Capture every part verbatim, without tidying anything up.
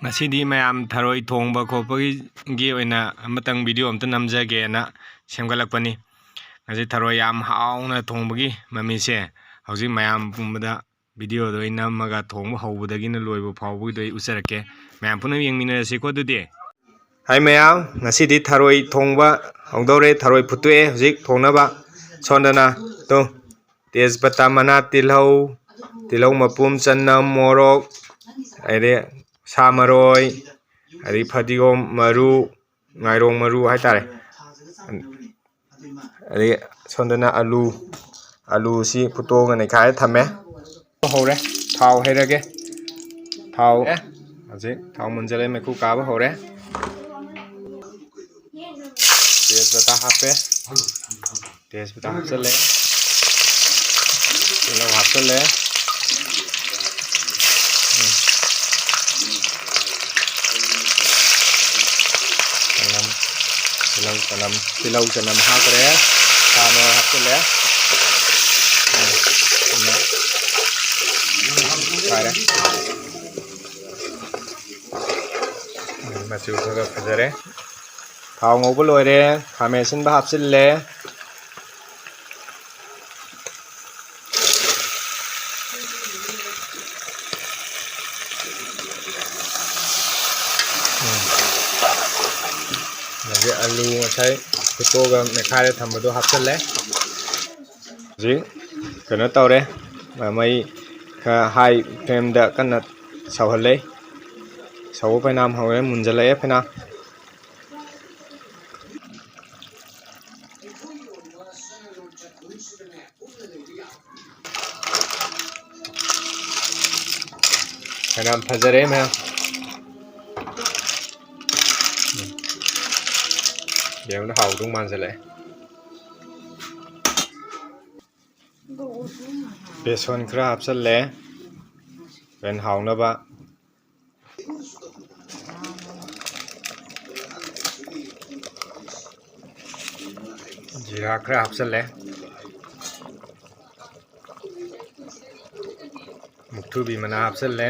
ꯉꯁꯤꯗꯤ ꯃꯌꯥꯝ ꯊꯔꯣꯏ ꯊꯣꯡꯕ ꯈꯣꯠꯄꯒꯤ ꯑꯣꯏꯅ ꯑꯃꯇꯪ ꯚꯤꯗꯤꯑꯣ ꯑꯝꯇ ꯅꯝꯖꯒꯦꯅ ꯁꯦꯝꯒꯠꯂꯛꯄꯅꯤ꯫ ꯉꯁꯤ ꯊꯔꯣꯏ ꯌꯥꯝ ꯍꯥꯎꯅ ꯊꯣꯡꯕꯒꯤ ꯃꯃꯤꯁꯦ ꯍꯧꯖꯤꯛ ꯃꯌꯥꯝ ꯄꯨꯝꯕꯗ ꯚꯤꯗꯤꯑꯣꯗꯣ ꯑꯩ ꯅꯝꯃꯒ ꯊꯣꯡꯕ ꯍꯧꯕꯗꯒꯤꯅ ꯂꯣꯏꯕ ꯐꯥꯎꯕꯒꯤꯗꯣ ꯑꯩ ꯎꯠꯆꯔꯛꯀꯦ꯫ ꯃꯌꯥꯝ ꯄꯨꯟꯅ ꯌꯦꯡꯃꯤꯟꯅꯔꯁꯤꯀꯣ ꯑꯗꯨꯗꯤ꯫ ꯍꯥꯏ ꯃꯌꯥꯝ, ꯉꯁꯤꯗꯤ ꯊꯔꯣꯏ ꯊꯣꯡꯕ ꯍꯧꯗꯧꯔꯦ꯫ ꯊꯔꯣꯏ ꯐꯨꯠꯇꯣꯛꯑꯦ ꯍꯧꯖꯤꯛ ꯊꯣꯡꯅꯕ꯫ ꯁꯣꯝꯗꯅ ꯇꯨ, ꯇꯦꯖꯄꯇꯥ ꯃꯅꯥ, ꯇꯤꯜꯍꯧ, ꯇꯤꯜꯍꯧ ꯃꯄꯨꯝ, ꯆꯅꯝ, ꯃꯣꯔꯣꯛ, ꯑꯗꯩ ꯁꯥ ꯃꯔꯣꯏ, ꯑꯗꯩ ꯐꯗꯤꯒꯣꯝ ꯃꯔꯨ, ꯉꯥꯏꯔꯣꯡ ꯃꯔꯨ ꯍꯥꯏꯇꯥꯔꯦ꯫ ꯑꯗꯩ ꯁꯣꯝꯗꯅ ꯑꯂꯨ, ꯑꯂꯨꯁꯤ ꯐꯨꯠꯇꯣꯛꯑꯒ ꯅꯩꯈꯥꯏꯔ ꯊꯝꯃꯦ꯫ ꯍꯧꯔꯦ꯫ ꯊꯥꯎ ꯍꯩꯔꯒꯦ꯫ ꯊꯥꯎ ꯑꯦ ꯍꯧꯖꯤꯛ ꯊꯥꯎ ꯃꯨꯟꯖꯜꯂꯦ꯫ ꯃꯩꯈꯨ ꯀꯥꯕ ꯍꯧꯔꯦ꯫ ꯇꯦꯖꯄꯇꯥ ꯍꯥꯞꯄꯦ꯫ ꯇꯦꯖꯄꯇꯥ ꯍꯥꯞꯆꯜꯂꯦ꯫ ꯇꯤꯜꯍꯧ ꯍꯥꯞꯆꯜꯂꯦ꯫ ꯎꯝ꯫ ꯆꯅꯝ, ꯇꯤꯜꯍꯧ, ꯆꯅꯝ, ꯇꯤꯜꯍꯧ, ꯆꯅꯝ ꯍꯥꯞꯈ꯭ꯔꯦ꯫ ꯁꯥ ꯃꯔꯣꯏ ꯍꯥꯞꯆꯜꯂꯦ꯫ ꯎꯝ꯫ ꯐꯔꯦ꯫ ꯎꯝ, ꯃꯆꯨ ꯈꯔ ꯈꯔ ꯐꯖꯔꯦ꯫ ꯊꯥꯎ ꯉꯧꯕ ꯂꯣꯏꯔꯦ꯫ ꯈꯥꯃꯦꯟ ꯑꯁꯤꯟꯕ ꯍꯥꯞꯆꯤꯜꯂꯦ꯫ ꯎꯝ꯫ ꯑꯗꯒꯤ ꯑꯂꯨ ꯉꯁꯥꯏ ꯐꯨꯠꯇꯣꯛꯑꯒ ꯃꯦꯠꯈꯥꯏꯔ ꯊꯝꯕꯗꯣ ꯍꯥꯞꯆꯜꯂꯦ꯫ ꯍꯧꯖꯤꯛ ꯀꯩꯅꯣ ꯇꯧꯔꯦ, ꯃꯩ ꯈꯔ ꯍꯥꯏ ꯐ꯭ꯂꯦꯝꯗ ꯀꯟꯅ ꯁꯧꯍꯜꯂꯦ꯫ ꯁꯧꯕ ꯐꯅꯌꯥꯝ ꯍꯧꯔꯦ, ꯃꯨꯟꯖꯜꯂꯛꯑꯦ ꯐꯅꯌꯥꯝ꯫ ꯐꯅꯌꯥꯝ ꯐꯖꯔꯦ ꯃꯌꯥꯝ꯫ ꯌꯦꯡꯕꯗ ꯍꯥꯎꯗꯧ ꯃꯥꯟꯁꯤꯜꯂꯛꯑꯦ꯫ ꯕꯦꯁꯣꯟ ꯈꯔ ꯍꯥꯞꯆꯜꯂꯦ ꯍꯣꯔꯦꯟ ꯍꯥꯎꯅꯕ꯫ ꯖꯤꯔꯥ ꯈꯔ ꯍꯥꯞꯆꯜꯂꯦ꯫ ꯃꯨꯛꯊ꯭ꯔꯨꯕꯤ ꯃꯅꯥ ꯍꯥꯞꯆꯜꯂꯦ꯫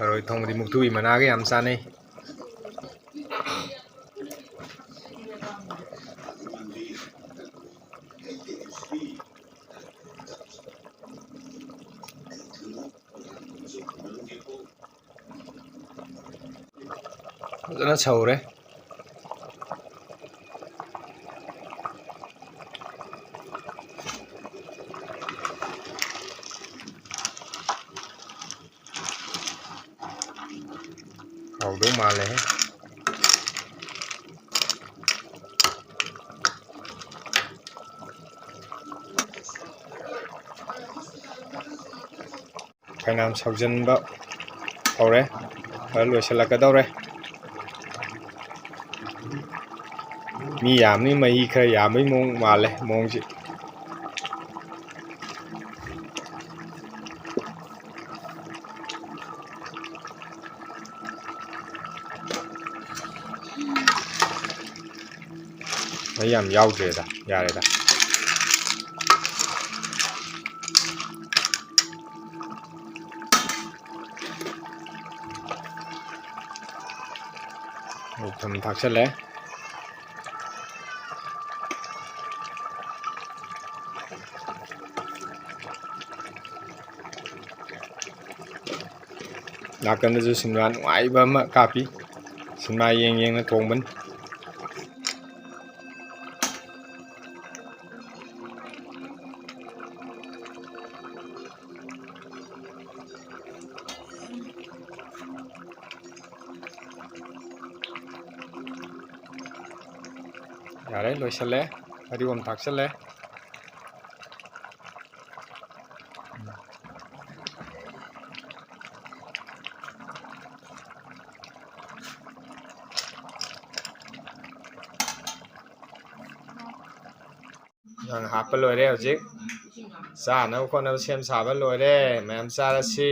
ꯊꯔꯣꯏ ꯊꯣꯡꯕꯗꯤ ꯃꯨꯛꯊ꯭ꯔꯨꯕꯤ ꯃꯅꯥꯒ ꯌꯥꯝ ꯆꯥꯅꯩ꯫ ꯐꯖꯅ ꯁꯧꯔꯦ꯫ ꯍꯥꯎꯗꯧ ꯃꯥꯜꯂꯦꯍꯦ꯫ ꯐꯅꯌꯥꯝ ꯁꯧꯖꯤꯟꯕ ꯍꯧꯔꯦ, ꯈꯔ ꯂꯣꯏꯁꯤꯜꯂꯛꯀꯗꯧꯔꯦ꯫ ꯃꯤ ꯌꯥꯝꯕꯅꯤ, ꯃꯍꯤ ꯈꯔ ꯌꯥꯝꯕꯒꯤ ꯃꯑꯣꯡ ꯃꯥꯜꯂꯦ ꯃꯑꯣꯡꯁꯤ꯫ ꯃꯍꯤ ꯌꯥꯝ ꯌꯥꯎꯗ꯭ꯔꯦꯗ, ꯌꯥꯔꯦꯗ꯫ ꯊꯨꯝ ꯊꯥꯛꯆꯜꯂꯦ꯫ ꯅꯥꯀꯟꯗꯁꯨ ꯁꯤꯅꯦꯃꯥ ꯅꯨꯡꯉꯥꯏꯕ ꯑꯃ ꯀꯥꯞꯄꯤ꯫ ꯁꯤꯅꯦꯃꯥ ꯌꯦꯡ ꯌꯦꯡꯅ ꯊꯣꯡꯕꯅꯤ꯫ ꯌꯥꯔꯦ, ꯂꯣꯏꯁꯤꯜꯂꯦ꯫ ꯐꯗꯤꯒꯣꯝ ꯊꯥꯛꯆꯜꯂꯦ꯫ ꯌꯦꯟꯁꯥꯡ ꯍꯥꯞꯄ ꯂꯣꯏꯔꯦ꯫ ꯍꯧꯖꯤꯛ ꯆꯥꯅꯕ ꯈꯣꯠꯅꯕ ꯁꯦꯝ ꯁꯥꯕ ꯂꯣꯏꯔꯦ꯫ ꯃꯌꯥꯝ ꯆꯥꯔꯁꯤ꯫